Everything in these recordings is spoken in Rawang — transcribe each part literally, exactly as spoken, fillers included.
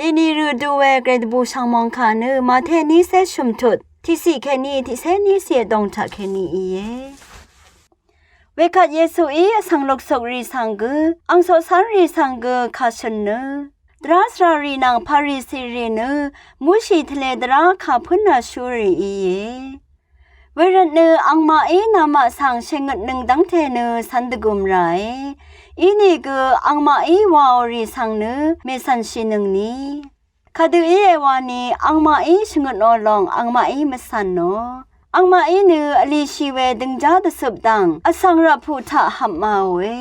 Èni rø du we gvray dvbù shv̀ngmòng kà nø Màte ní cé shø̀m tut tiqciq kèní tiqcé ní ciq vdòng taq kèní íe. Wekvt Yesuí vsvng luksukrì svng gø, ang coqcv́nrì svng gø kà shø̀n nø, dvrá svràrì nvng Parisirì nø, mushì tvle dvrá kà pǿn vshúrì íe. Wervtnø angmaqí namaq svng shèngøtnøng dv́ngte nø cv̄n dvgùm ràe. Inìgø angmaqí waòrì svng nø mècv̀nshìnøngni. Kadø íe wani angmaqí shvngøtnò lòng angmaqí mvcv̀nò. Angmaqí nø vlishì we døngjá dvcøp dv̀ng vsvng rvphuq taq hvpmaòe.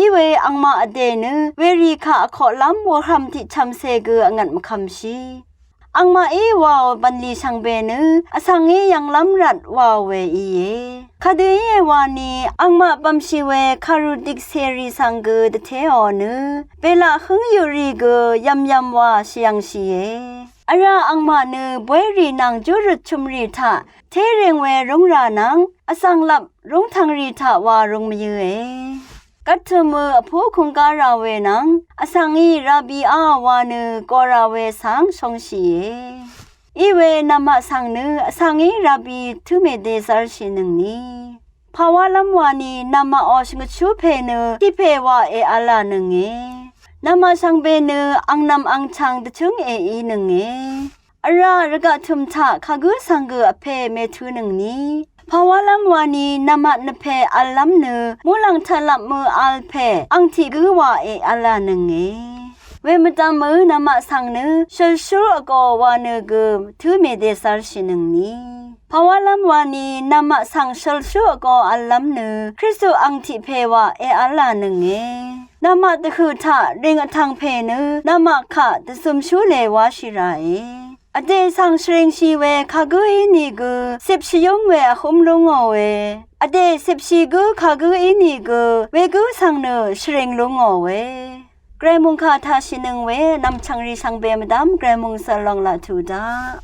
Iwe angmaq vdè nø werì kaq vkoqlv́m wurhv̀m tiqchv̀mcè gø vngvt mvkvmshì. Angmaqí waò bv̀nlì shvngbe nø vsvngí yv̄nglv́m rvt waò we íe. Kadø íe wani angmaq bv̀mshì we kàrù dikcèrì svng gø dvtéò nø, belaq hǿngyuqrì gø yv̀myv̀m wa shvyv̄ngshìe. Vrá angmaq nø bwérì nvng júrøt chø̀mrì taq té reng we rúng rà nvng vsvng lvp rúngtv̀ngrì taq wa rúng mvyǿe. Gvttø̀mø vpú kùngká rà we nvng vsvngí Rabiá wa nø gora we svng shóngshìe. Iwe namaq svng nø vsvngí Rabi tǿ mèdezv́rshìnøngni. Pàwálv́m wani namaqò shvngøtshú pè nø tiqpè wa èv̄lànønge. Namaq shvngbe nø angnv̀m angchvng dvchǿng èínønge. Vrá rvgaq tø̀m taq kagǿ svng gø vpè mètø̄nøngni. Pàwálv́m wani namaq nvpè v̄llv́m nø muqlàng taqlap mø v̄l pè ang tiq gǿ wa èv̄lànønge. Wemvdv̀mø namaq svng nø shølshú vgō wa nø gø tǿ mèdezv́rshìnøngni. Pàwálv́m wani namaq svng shølshú vgō v̄llv́m nø Kristu ang tiq pè wa èv̄lànønge. Namaq dvhø̀ taq rìng vtv̀ng pè nø namaq kaq dvzømshú lè wáshì ràe. Vdè svng shvrìngshì we kagǿ ínìgø cip shvyǿng we vhúm lú ngòe. Vdè cipshì gǿ kagǿ ínìgø wegǿ svng nø shvrìng lú ngòe. Gvray mòngkà taqshìnøng we nv̀mchv̀ngrì shvngbe mvdv́m gvray mòngsøl lòng laq tuq daq.